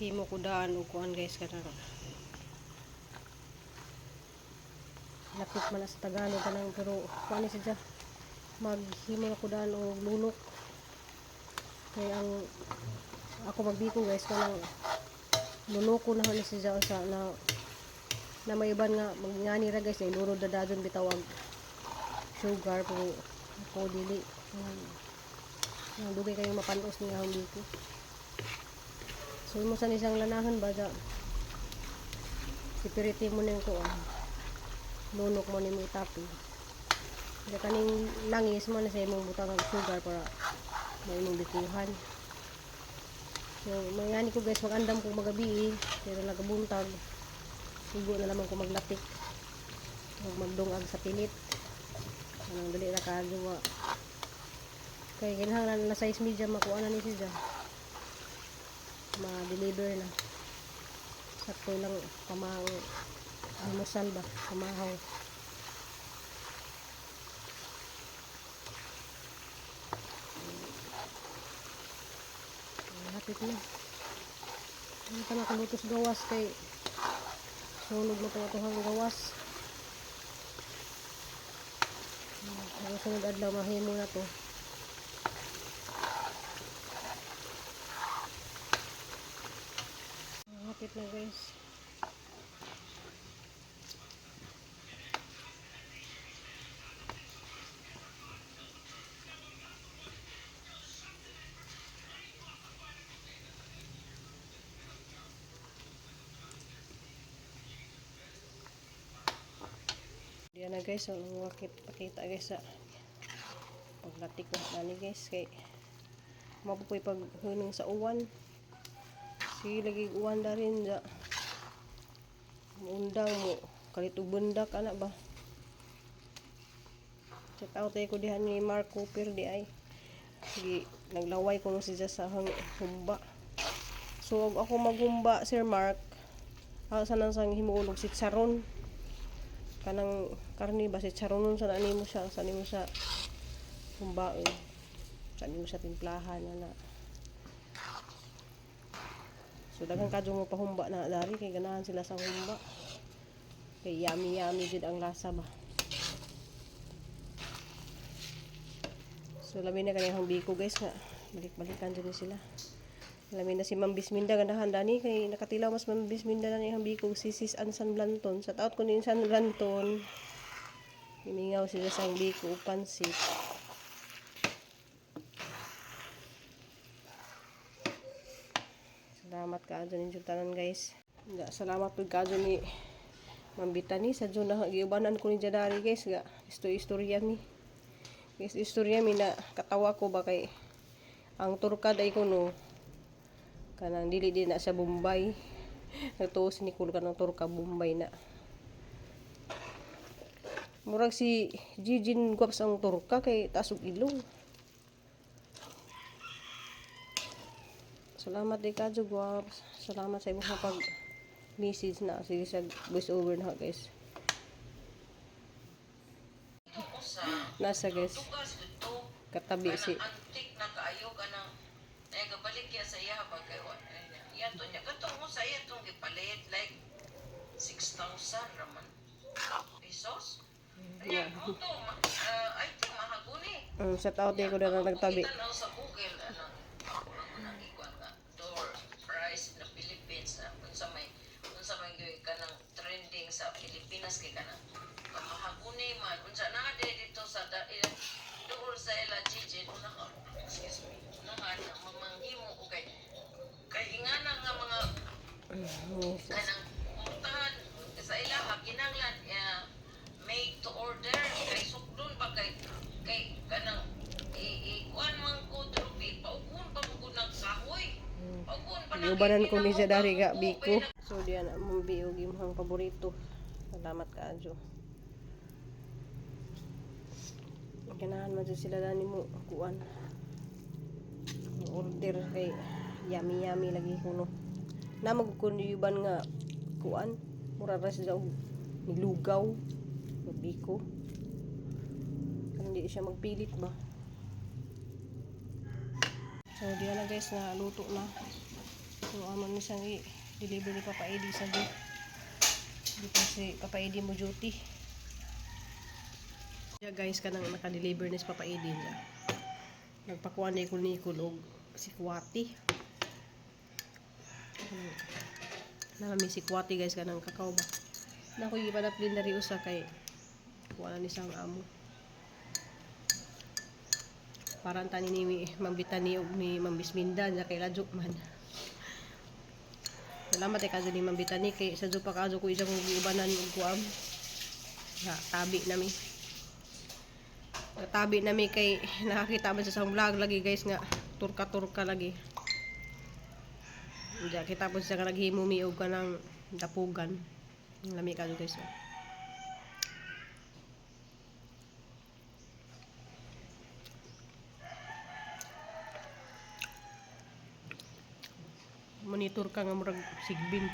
Himo ko daan og kuan, guys, kanang lapit man na sa Tagalog kanang, pero kuan ni siya, maghimo na ko daan og lunok kay ang ako magbiko, guys, kanang lunoko na ni siya sa na na may uban nga magngani ra, guys, ay lunod na dayon bitaw ang sugar, pero ako dili. Ang dugay kayo mapanos ni ang biko. So mo sa isang lanahan ba da separate mo na yung kuan, lunok mo nimo itapi. Kaya kaning langis mo na sa imong butang ang sugar para may imong bikuhan. So mangani ko, guys, mag-andam ko magabi eh, pero nagabuntag sigo na lamang ko maglatik ug magdungag sa pilit. Anong dali ra kaadyo wa kay kinahanglan na size medium, makuha na ni siya, ma-deliver na, sakto lang pamang almusal ba, pamahaw. Hapit na. Hindi pa nakalutos gawas kay sunog mo itong atuhang gawas. Pero sunod adlaw mahimo na to. Hapit na, guys. Diyan na, guys, ang wakit pakita, guys, sa paglatik na nani, guys, kay mapupoy paghunong sa uwan. Sige lagi uwan da rin ja. Undang mo kalit og bundak ana ba. Shout out ko dihan ni Mark Cooper di ay. Sige, naglaway ko no siya sa humba. So og ako maghumba, Sir Mark, sa nang sang himuon og sitsaron. Kanang karni ba, sitsaronon sa nimo siya, sa nimo siya humbaon. Sa nimo siya timplahan ana. So daghan kadyo mo pahumba na dari kay ganahan sila sa humba. Kay yummy yummy jud ang lasa ba. So labi na kaniyang biko, guys, nga balik-balikan jud ni sila. Labi na si Ma'am Bisminda, ganahan dani kay nakatilaw mas Ma'am Bisminda na niyang biko si Sis Ansan Blanton. Sa taot ko ni San Blanton. Gimingaw sila sa biko ug pansit. Salamat kaadyo ninyo tanan, guys. Nga, salamat pud kaadyo ni Ma'am Bitani sa dyan na giubanan ko ni Jadari, guys, ga istorya mi. Guys, istorya mi na katawa ko ba kay ang turkad ay kuno kanang dili din na sa Bombay. Nagtuo si Nicole kanang turka Bombay na. Murag si Gijin Guaps ang turka kay taas og ilong. Salamat di kadyo, Guaps. Salamat sa imong pag message na. Sige sa voice over na, guys. Usa Nasa, guys. tugas dito Katabi si kanang antik na kaayo, kanang ay gabalik ya sa iya ba kay wa iya to niya katong usa iya tong gipalit like 6,000 raman pesos. Yeah. Mo to I think mahaguni. Shout out di ko na lang nagtabi. Kita sa Google ano ako nang ikuan nga door price na Philippines na unsa may gyud kanang trending sa Pilipinas kay kanang mahaguni man unsa na de dito sa da, eh, dool sa ila Gigi una ka, excuse me, una ka na mamanghimo og kay kay ingana nga mga kanang putahan sa ilaha kinahanglan made to order kay sukdon ba kay kay kanang i kuan man ko drubi paugon pa mo nang kahoy, paugon pa na. Giubanan ko ni siya dari ga biko. So diyan ang biog imong paborito. Salamat kaadyo. Ganahan man jud sila dani mo kuan. Order kay yummy yummy lagi kuno. Namag kun uban nga kuan mura ra siya og nilugaw og biko. Hindi siya magpilit ba. So diyan na, guys, na luto na. So amo ni siyang i-deliver ni Papa Eddie sa di. Di pa si Papa Eddie mo duty. Yeah, guys, kanang naka-deliver ni si Papa Eddie niya. Nagpakuha ni ko ni og sikwati. Nami sikwati guys, kanang kakao ba. Nako ipadap din dari usa kay kuha na ni siyang amo. Parang tani ni Ma'am Bitani og ni Ma'am Bisminda niya kay Lajuk man. Salamat eh kaso ni Ma'am Bitani kay sa pa kaso ko isang giubanan og kuam. Na tabi nami. Natabi nami kay nakakita man sa isang vlog lagi guys nga turka-turka lagi. Diya kita po siya nga naghimo mi og kanang dapugan. Lami kayo guys. Oh. Monitor ka nga murag sigbin.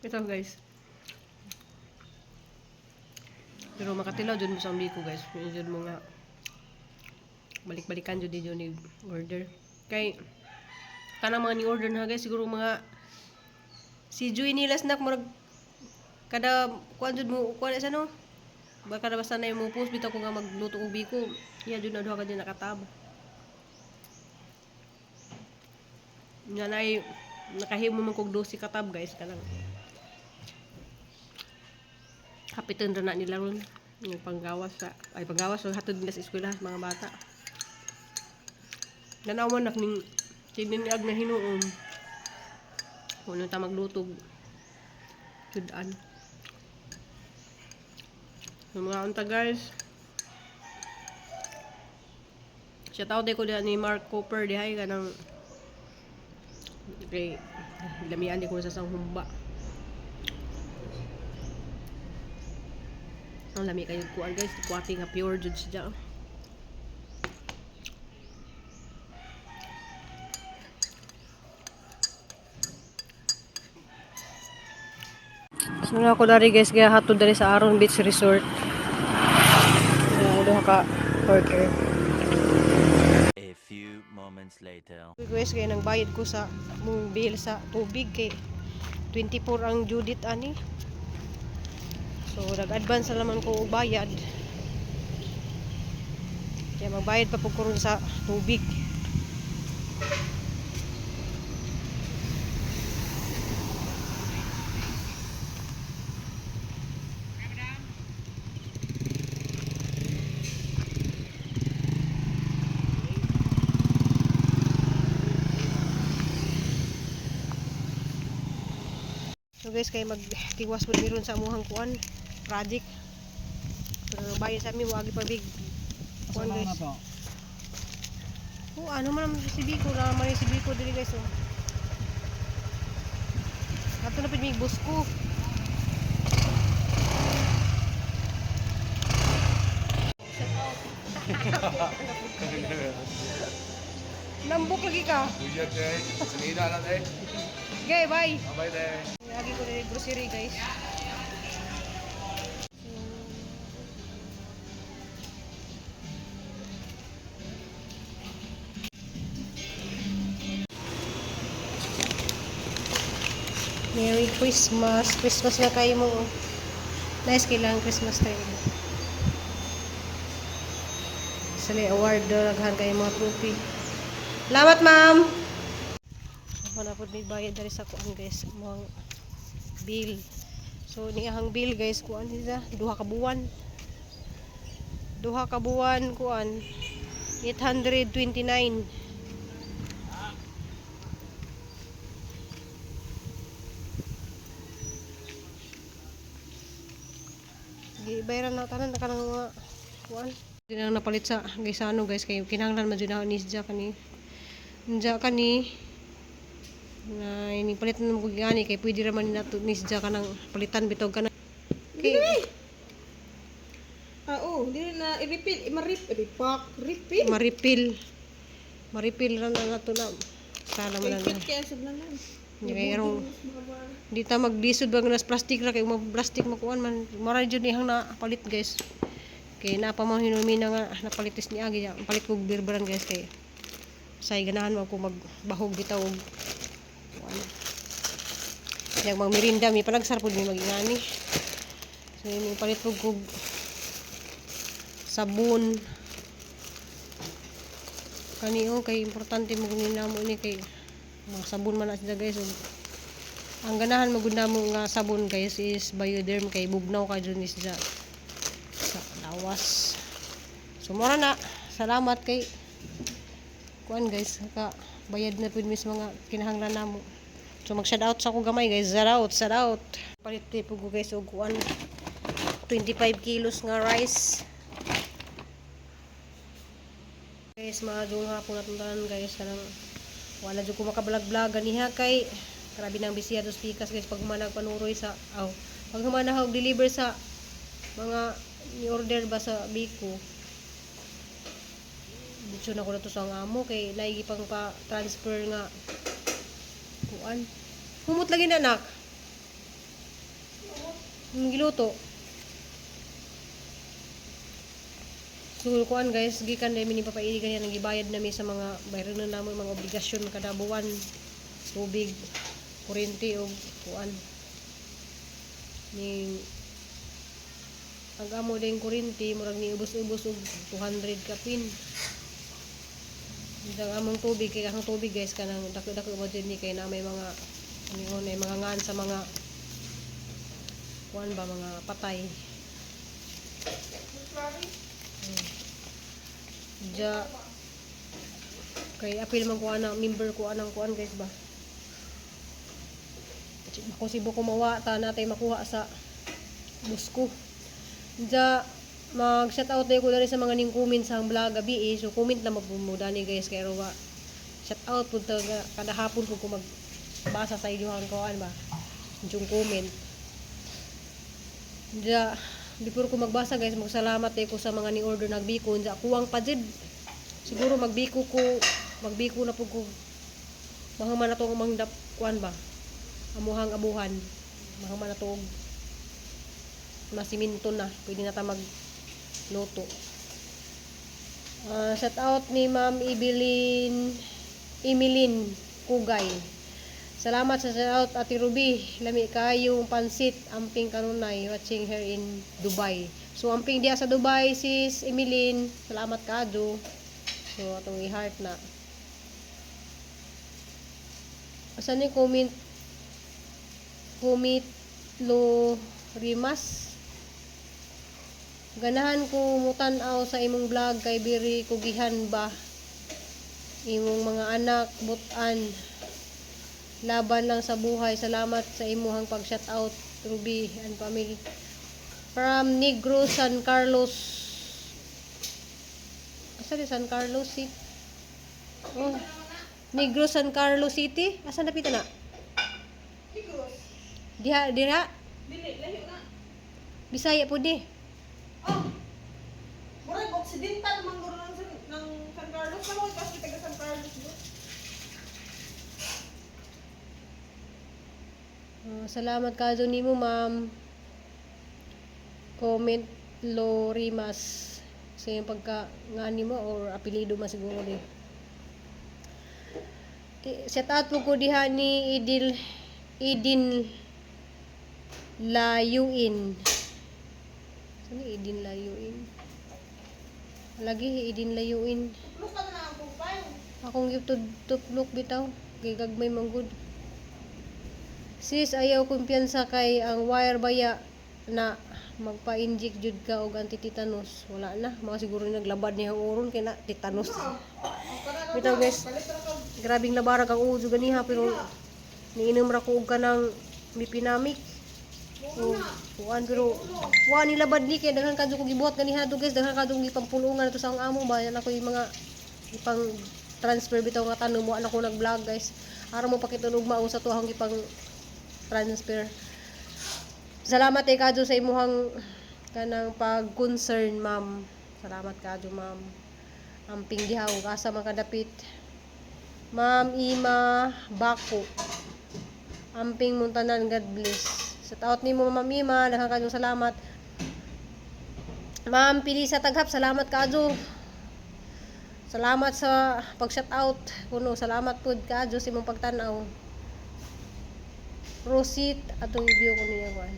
Ito guys. Pero makatilaw jud mo sa biko guys. Yun jud mo nga balik-balikan jud jud ni order. Kay kanang mga ni order na guys siguro mga si Joy Nilas nak murag kada kuan jud mo kuan sa no. Baka na basta na yung mo post bitaw ko nga magluto og biko. Iya jud na duha ka jud nakatab. Nga nay nakahimo man kog 12 katab guys kanang kapitan ra na nila ron yung panggawas sa ay panggawas so hatod nila sa eskwela mga bata. Nanawan nak ning sininiag na hinuon. Kung ano ta maglutog sudan. Yung mga unta guys. Shout out ko diha ni Mark Cooper dihay kanang kay lamian di ko sa sang humba. Ang lami kayo kuan guys, kuwati nga pure jud siya. So na ako dari guys, kaya hatod dari sa Aron Beach Resort. So, duha ka order. A few moments later. Guys, kaya nang bayad ko sa mong bill sa tubig kay 24 ang Judith ani. So nag-advance na naman ko og bayad. Kaya magbayad pa po ko ron sa tubig. So guys, kay magtiwas po meron sa amuhang kuan project. Pero bayad sa amin wagi pa big kuan guys. Oh, ano man naman si Biko na man si Biko diri guys oh. Ato na pud may bus ko. Lambok lagi ka. Kuya, day. Sinida na, day. Okay, bye. Bye, day. Lagi ko na grocery guys. Merry Christmas. Christmas na kayo mo. Oh. Nice kailangan Christmas time. Sali award daghan kayo mga trophy. Salamat, ma'am. Wala po may bayad diri sa kuan guys, mga bill. So ni ang bill guys kuan nila duha ka buwan. Duha ka buwan kuan 829. Gibayaran na tanan na kanang mga kuan. Di na lang napalit sa gaysano guys kay kinahanglan man jud na ni siya kani. Nja kani na ini palit na mo gani kay pwede ra man ni nato ni siya kanang palitan bitaw kana. Kay Ah, oo, dili na i-refill, i-marip, repack, refill. maripil. Maripil ra na nato na. Sana mo Kay lang. fit kaya sa blanan. Hindi kay arong di ta maglisod ba nga nas plastic ra kay mag plastic makuan man mara jud nihang na palit guys. Kay na pa man hinumi na nga napalitis ni agi palit kog beer brand guys kay Say ganahan mo ako magbahog bitaw og ano. Yang magmerinda mi panagsar pud mi magingani. So yung palit pud kog sabon. Kani oh, kay importante mo ni namo ni kay mga sabon man na sila, guys. Ug ang ganahan mo gud namo nga sabon, guys, is Bioderm kay bugnaw ka jud ni siya sa lawas. So mora na. Salamat kay kuan, guys, ka bayad na pud mis mga kinahanglan namo. So mag shout out sa ako gamay, guys. Shout out, shout out. Palit po ko, guys, og kuan, 25 kilos nga rice. Guys, maadong hapon atong tanan, guys, kanang wala jud ko makabalag-vlog ganiha kay grabe nang busy ato sa pikas, guys, pag humanag panuroy sa aw pag humanag og deliver sa mga ni-order ba sa Biko. Dito na ko na to sa ang amo kay naigi pang pa transfer nga kuan. Humot lagi na, anak. Ang giluto. So kuan, guys, gikan na mi ni papaili ganyan ang gibayad nami sa mga bayran na namo mga obligasyon kada buwan, tubig, kuryente ug kuan. Ning ang amo din kuryente murag ni ubos-ubos og 200 kapin. Ang among tubig kay ang tubig, guys, kanang dako-dako ba jud ni kay na may mga ano yun, may mga ngaan sa mga kuan ba, mga patay. Ja kay apil man ko ana member ko anang kuan, guys, ba. Ako si ko mawa ta natay makuha sa busko. Ja mag shout out ko dali sa mga ning comment sa ang vlog gabi eh. So comment na magpumuda dani, guys, kay wa shout out pud ta kada hapon ko magbasa sa inyong kuan ba. Yung comment. Ja before ko magbasa, guys, magsalamat ko sa mga ni order nagbiko. Ja kuwang pa jud. Siguro magbiko ko, magbiko na pud ko. Mahuman na to ang mangdap kuan ba. Amuhang abuhan. Mahuman na to og masiminto na. Pwede na ta magluto. Ah, shout out ni Ma'am Evelyn Emilyn Kugay. Salamat sa shout out, Ate Ruby. Lami kayong pansit amping kanunay, watching here in Dubai. So amping diya sa Dubai, sis Emilyn. Salamat kaado. So atong i-heart na. Asan ni comment comment lo rimas? Ganahan ko mutan-aw sa imong vlog kay biri kugihan ba imong mga anak butan laban lang sa buhay. Salamat sa imuhang pag shout out, Ruby and family, from Negros San Carlos. Asa ni San Carlos City? Oh, Negros San Carlos City, asa napita na? Negros. Diha diha. Dili, lahi na. Bisaya po di. Oh. Murag Occidental man guro ng San Carlos. Kamo kasi taga San Carlos do. Ah, salamat kazo nimo, ma'am. Comment Lorimas sa iyong pagka ngani mo or apelyido man siguro ni. Eh, shout out po ko diha ni Idil Idin Layuin. Saan ni Idin Layuin? Lagi Idin Layuin. Tuplok ka na lang ang profile. Akong tuplok bitaw. Kay gagmay man gud. Sis, ayaw kumpiyansa kay ang wire baya na magpa-inject jud ka og anti-tetanus. Wala na. Mga siguro naglabad niya ang uron kay na tetanus. Bitaw, guys. Grabing labarag ang ujo ganiha pero niinom ra ko og kanang mipinamik. O, kuan pero wa ni labad ni kay daghan kadto ko gibuhat ganiha do, guys, daghan kadto gipampulungan ato sa akong amo ba yan ako yung mga ipang transfer bitaw nga tanom. Wa na ko nag-vlog, guys, aron mo pakitulog mao sa tuwang ipang transfer. Salamat eh kadto sa imuhang kanang pag-concern, ma'am. Salamat kadto, ma'am. Amping diha ug asa man kadapit. Ma'am Ima Bako, amping muntanan, God bless. Shout out nimo, Ma'am Ima, daghan kadyo salamat. Ma'am Pilisa Taghap, salamat kadyo. Salamat sa pag-shout out kuno. Salamat pud kaadyo sa imong pagtan-aw. Rosit atong i-view ko niya kuan.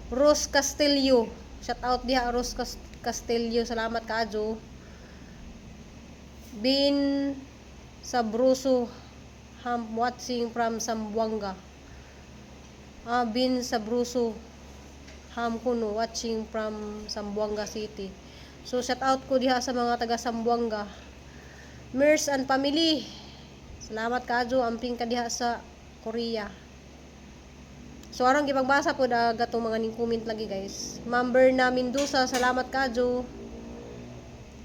Rose Castillo. Shout out diha Rose Castillo. Salamat kaadyo. Bin Sabroso Ham watching from Zamboanga. Ah, Bin Sabroso Ham kuno watching from Zamboanga City. So shout out ko diha sa mga taga Zamboanga. Mers and family. Salamat kaadyo, amping ka diha sa Korea. So arang gipagbasa po da gatong mga ning comment lagi, guys. Ma'am Berna Mendoza, salamat kaadyo.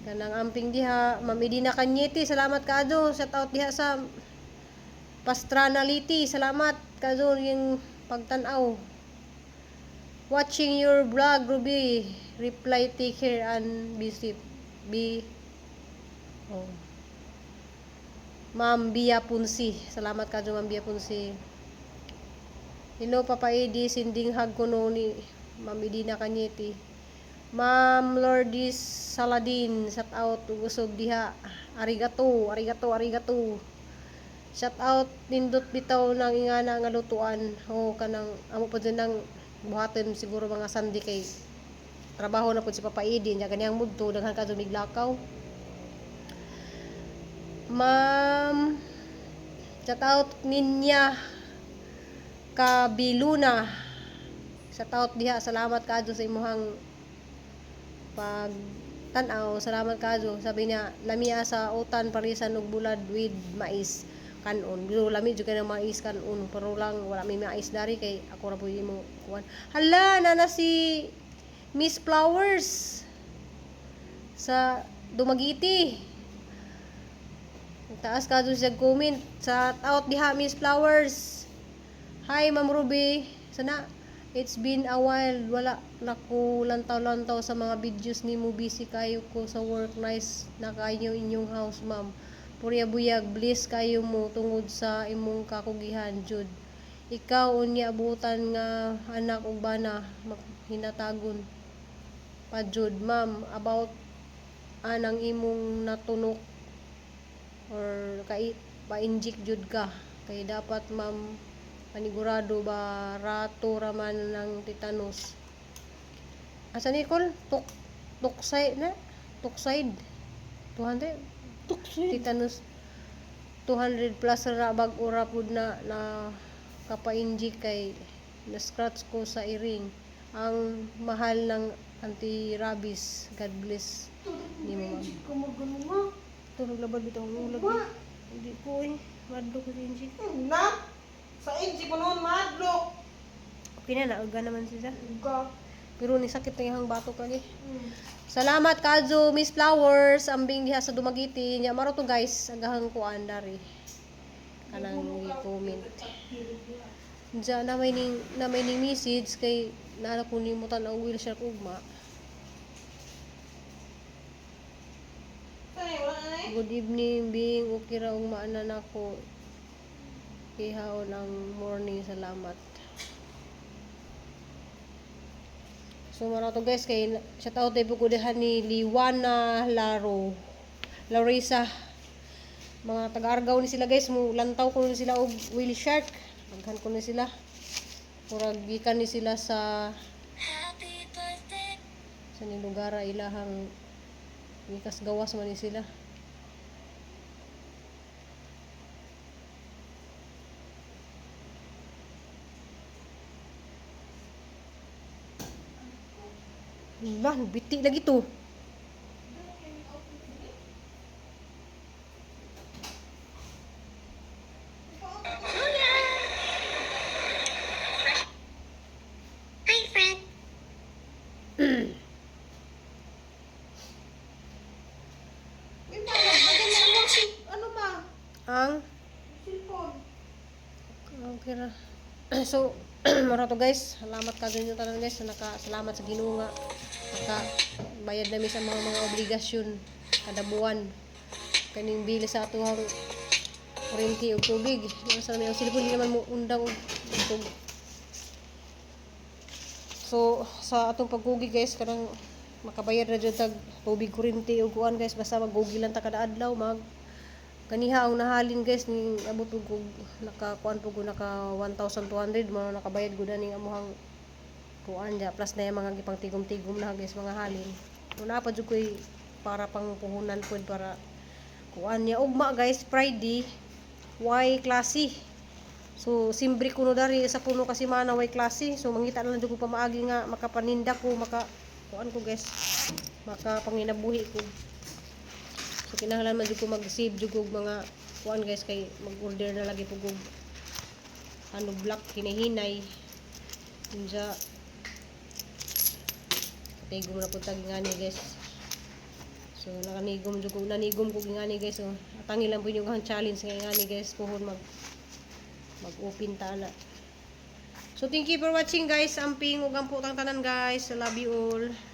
Kanang amping diha, Ma'am Edina Cañete, salamat kaadyo. Shout out diha sa Pastrana Liti, salamat kaadyo yung pagtan-aw. Watching your vlog, Ruby. Reply, take care and be safe. Be oh. Ma'am Bia Punsi. Salamat kaadyo, Ma'am Bia Punsi. Hello, Papa Eddie. Sending hug ko no ni Ma'am Edina Cañete. Ma'am Lourdes Saladin. Shout out. Usog diha. Arigato. Arigato. Arigato. Shout out. Nindot bitaw ng ingana nga lutuan. O kanang amo po dyan ng buhaton siguro mga Sunday kay trabaho na po si Papa Eddie. Nya ganiyang mudto daghan ka miglakaw. Ma'am, shout out ninya Kabiluna. Shout out diha. Salamat kaadyo sa imuhang pag tan-aw. Salamat kaadyo. Sabi niya, lamia sa utan parisan og bulad with mais kanon. Pero lami jud kay ng mais kanon. Pero lang wala may mais dari kay ako ra po imo kuan. Hala, nana si Miss Flowers sa Dumaguete. Ang taas ka siya comment. Shout out diha, Miss Flowers. Hi, Ma'am Ruby. Sana it's been a while. Wala na ko lantaw-lantaw sa mga videos ni mo. Busy kayo ko sa work. Nice na kayo inyong house, ma'am. Purya buyag, bliss kayo mo tungod sa imong kakugihan, Jude. Ikaw unya butan nga anak ug bana hinatagon pa jud, ma'am, about anang imong natunok or kay pa-inject jud ka kay dapat, ma'am, panigurado barato raman ng tetanus. Asa ni Col? Tuk tuksay na tukside 200 Tuksoy. Tetanus 200 plus ra bag ora pud na na kapa-inject kay na scratch ko sa iring. Ang mahal ng anti-rabies. God bless nimo, ma'am. Ko magano nga. Ito, naglabad bitaw ang ulag. Wa. Hindi ko eh. Madlo ko sa inject. Na. Sa inji ko noon madlok. Okay na, nauga naman sila. Uga. Pero ni sakit na yung batok lagi. Salamat kaadyo, Miss Flowers, ambing diha sa Dumaguete. Nya maro to, guys, agahang kuan dari. Kanang gi-comment. Diya na may ning message kay naa ko nimutan ang wheelchair ko ugma. Saan eh? Wala na eh. Good evening, being okay ra ugma na nako. Ihaon ang morning, salamat. So mara to, guys, kay shout out day ko diha ni Liwana Laro. Larissa. Mga taga-Argao ni sila, guys, mo lantaw ko ni sila og whale shark. Daghan ko ni sila. Murag gikan ni sila sa ni lugar ilahang gikas gawas man ni sila. Lah, biti lagi to. Hi, friend. Uy, ma, maganda mo ano ma? Ang Cellphone. Okay ra. So, mara to, guys. Salamat ka dyan tanan, guys. Naka, salamat sa Ginoo nga naka bayad nami sa mga obligasyon kada buwan. Kaning bill sa atuhang kuryente ug tubig. Di sa namin ang cellphone di naman mo undang og tubig. So, sa atong pagkugi, guys, kanang Makabayad na jud tag tubig, kuryente ug kuan, guys, basta mag-google lang ta kada adlaw. Mag kaniha ang nahalin, guys, ning abot og naka kuan po ko, naka 1,200 mo nakabayad gud aning amuhang kuan ja, plus na yung mga gipang tigom-tigom na, guys, mga halin. Una pa jud koy para pang puhunan pud para kuan niya. Ugma, guys, Friday, way klase. So simbre kuno dari sa puno kasi mana way klase. So mangita na lang jud ko pamaagi nga makapaninda ko, maka kuan ko, guys, makapanginabuhi ko. So kinahanglan man jud ko mag-save jud og mga kuan, guys, kay mag-order na lagi pug og ano, black, hinahinay. Unsa, tigom na pud tag ngani, guys. So nakanigom jud ko, nanigom ko ngani, guys. So atangi lang po yung challenge nga ngani, guys, puhon mag open ta na. So thank you for watching, guys. Amping ug ang putang tanan, guys. Love you all.